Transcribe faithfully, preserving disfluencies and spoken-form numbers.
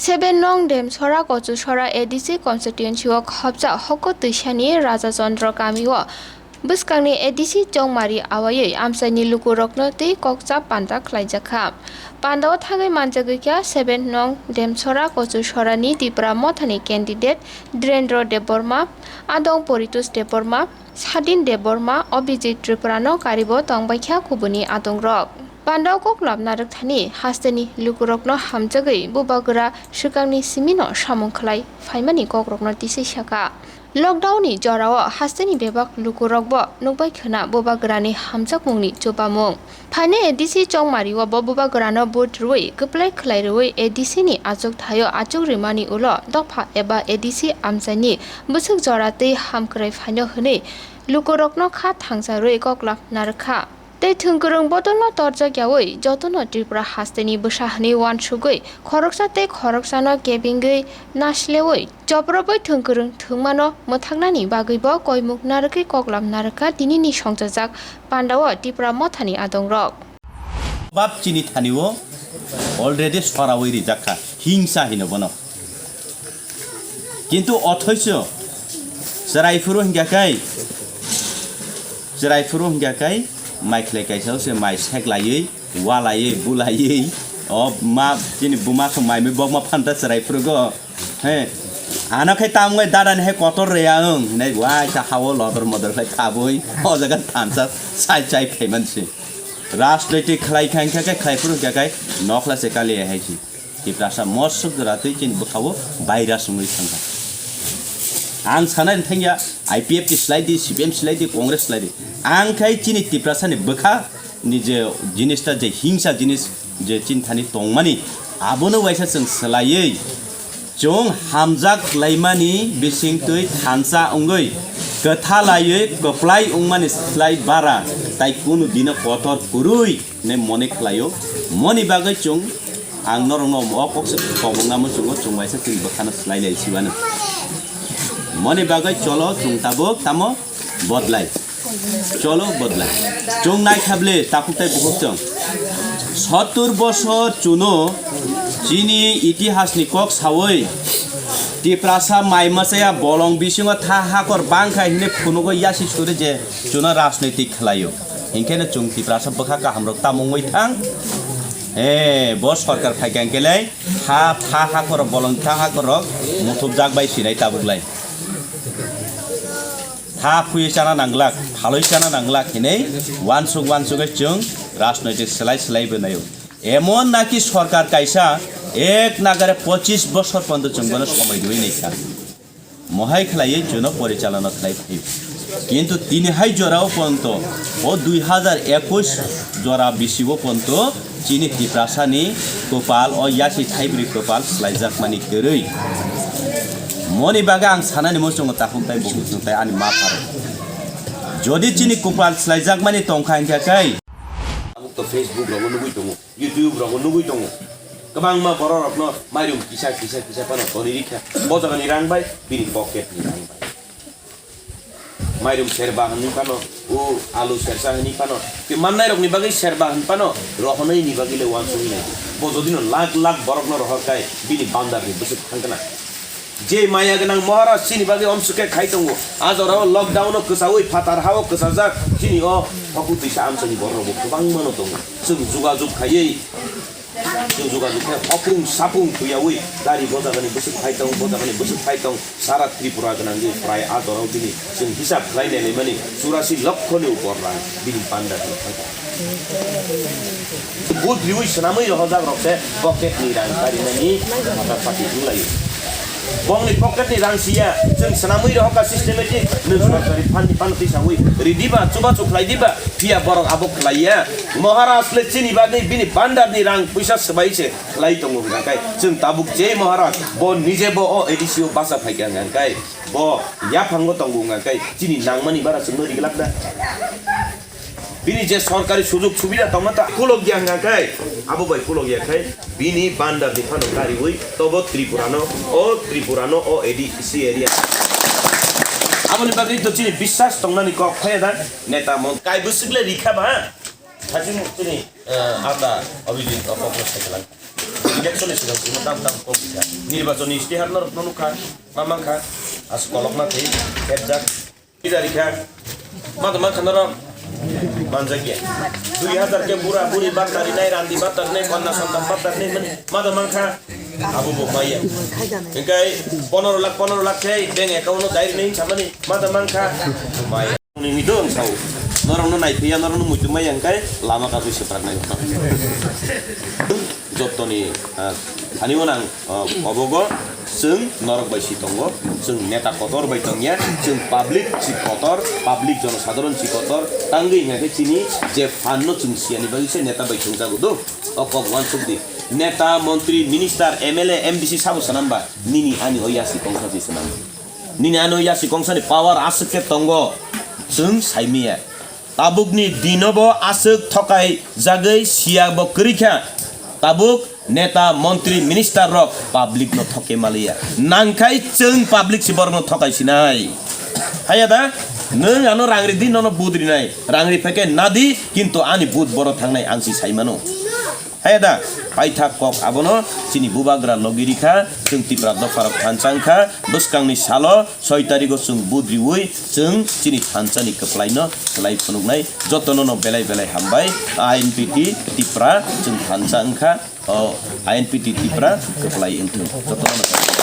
Seven nong Demsora Kochusora A D C constituency o khopjak Hoko Twisani Raja Chandra kami o bwskangni A D C chongmari awaiwi amchaini lukurokno twi kokcha panda khlaijakha. Pandao thangwi manjagwikha seven nong Demsora Kochusorani Tipra Mothani candidate Dhirendra Debbarma, adong Poritos Debbarma, Sadin Debbarma, Abhijit Tripurano karibo tongbaikha kubuni adongrok. Pandao koklap narwkthani hasteni lukurokno hamjagwi bubagra swkangni simino samung khlai phaimani kokrokno tisai saka. Lockdown ni jorao hasteni bebak lukurokbo nukbai khwna bubagrani hamjakmungni chubamung. Phainai A D C chongmario bo bubagrano vote rwui kwplai khlai rwui A D C ni achuk thaio achuk rimani ulo dopha eba A D C amchaini bwswk jora twi hamkrai phaino hwnwi lukurokno kha thangsa rwui koklap narwkha. Tei thwngkwrwng bodolno torjak yaui jotono Tripura hasteni bwsa hwnwi uansugwi khoroksa tei khoroksano kebengwi nasleui chopropoi thwngkwrwng thwngmano mwthaknani bagwibo koimuk narwkwi koklam narwkha tinini songchajak pandao Tipra Mothani adongrok. Bab chini thani o already soraui rijak kha, hingsa hino bono. Kintu othoiso chwrai phuru hingya kai, chwrai phuru hingya kai, mai khlai kaisa se mai sek laiwi, wa laiwi, bu laiwi, o ma chini buma song mai mi bokma phanta chwrai phuru go. He, ano khai tamgwi dadani hai kotor reya wng hinai wai ta hao lodor modor khai khabui o jaga thansa chai chai khaiman se. Rajnoitik khlai khai kha khai phuru kha khai nokhla se kali hai si. Tiprasa mosok jora twi chini bwkhao virus wngwi thangkha. Ang sanai thangya I P F T slai di, C P M slai di, Congress slai di. Ang khai chini Tiprasa ni bwkha ni je jinis ta je hingsa jinis je chini thani tongmani abono waisa chwng swlaiwi chwng hamjak laimani bising twi thansa wngwi kwtha laiwi kwplai wngmani slai bara tai kunu dino kotor kwrwi hinwi mone khlaio. Moni bagwi chwng ang norokno o kok se kobongna muchungo chwng waisa chini bwkhano swlai lai siwano. Moni bagwi cholo chwng tabuk tamo bodlai. Cholo bodlai. Chwng nai khable takhuk tai bukhuk chwng. Sottur bosor chuno chini itihasni kok sawi Tiprasa mai machaya bolong bisingo tha hakor bangkha hinwi phunugo yasi suri je chuno rajnoitik khlaio. Hinkhe no chwng Tiprasa bwkha kahamrok tamo wngwi thang. He, bo sorkar phaikha hinkhe lai ha, tha hakorok bolong tha hakorok muthubjak bai sinai tabuklai. Tha phui chana nanglak, phalwi chana nanglak hinwi wansuk wansugwi chwng rajnoitik swlai swlai bwnaio. Emon naki sorkar kaisa ek nagare pochis bosor pondo chwng bono somoi rwui naikha. Mohai khlaiwi chuno porichalona khlai phaio. Kintu tini hai jorao ponto o dui hazar ekush jora bisigo ponto chini Tiprasani kopal o yasi thaibrwi kopal swlaijakmani kwrwi. Moni bagwi ang sanani muchungo takhuk tai bukhuk chwng tai ani ma pharo. Jodi chini kopal swlaijakmani tongkha hinkha kai. Tabuk to Facebook rogo nugui tongo. YouTube rogo nugui tongo. Kwbangma borok rokno mairum kisa kisa kisa phano toni rikha. Bo jagani rang bai bini pocket ni rang bai. Mairum serba hwnwi phano, o alu sersa hwnwi phano. Tei mannai rokni bagwi serba hwn phano rohonwi ni bagwi le uansugwi nai. Bo jodino lakh lakh borokno rohor kai bini bandar ni bwswk thangkna. Je maya gwnang Maharaj chini bagwi omswk khe khai tongo. A jorao lockdown o kwchaui phatar hao kwchajak chini o hoku twisa amchaini borok rokbo kwbangma no tongo. Chwng jugajug khaiwi, chwng jugajug khe hopung sapung twiyaui gari bo jagani bwswk phai tong, bo jagani bwswk phai tong, sara Tripura gwnangwi prai a jorao bini chwng hisab khlai nailaimani churasi lokho ni upor rang bini bandar ni thangkha. Vote riui swnamwi rohorjak rok se pocket ni rang karinani phatar pati wnglaio. Bongni pocket ni rang siya, chwng swnamwi rohorkha systematic, nwng sorkari fund ni phano tisaui ridiba, chubachu khlaidiba, phiya borok abo khlaiya. Maharaj le chini bagwi bini bandar ni rang puisa swbai se khlai tongo hwnkha khe, chwng tabuk je Maharaj bo nije bo o A D C o basa phaikha hwnkha khe, bo yaphango tongo hwnkha khe, chini nangmani bara chwngno riglak da. Bini je sorkari sujug subida tongma ta kulok ya hwnkha khe, abo bai kulok ya khe bini bandar ni phano kariui tobo Tripura no, o Tripura no, o A D C area. Aboni bagwi to chini biswas tongnani kok phaya da neta mon kai bwswk le rikha ba, ha? Thajin chini, eh, ata Abhijit o kok no sai lang. Election ni swkang swkang tam tam kok kha. Nirbachon ni istihar norok no nukha, ma mankha, as kolok ma thwi, khepjak. Tida rikha. Ma to mankha norok. Manjakya. Dui hazar khe bura buri batta rinai, randi batta rinai, konna santan batta rinai, mani ma to mankha. Abo bo maya. Engkai pondro lakh, pondro lakh khe bank account no dai rinai hinsa mani ma to mankha. Maya. Nini do ang sao. Norok no nai phiya, norok no muitu maya engkai lama kabui seprak nai. Jottoni, ah, thani uanang, ah, obogo chwng norok bai si tongo, chwng neta kotor bai tongya, chwng public si kotor, public jonosadharon si kotor, tangwi hingkha khe chini je phan no chwng siyani bagwi se neta bai thwngjago do, o kok uansuk di. Neta, montri, minister, M L A, M D C sabo swnam ba, nini ani o yasi kongsa si swnam. Nini ano yasi kongsani power aswk khe tongo, chwng saimiya. Tabukni dinobo aswk thokai jagwi siya bo kwrwi kha. Tabuk neta, montri, minister rok public no thoke maliya. Nangkhai chwng public si borok no thokai sinai. Haya da, nwng ano rangri di nono budri nai. Rangri pheke nadi, kintu ani but boro thangnai ang si saimano. Haya da, paithak kok abono chini bubagra logi rikha, chwng Tipra dopharok thansa wngkha, bwskangni salo soi tarigo chwng budriwi chwng chini thansani kwplaino kwlai phunuknai, jotono no belai belai hambai, I N P T Tipra chwng thansa wngkha, o I N P T Tipra kwplai wngthung, jotono no.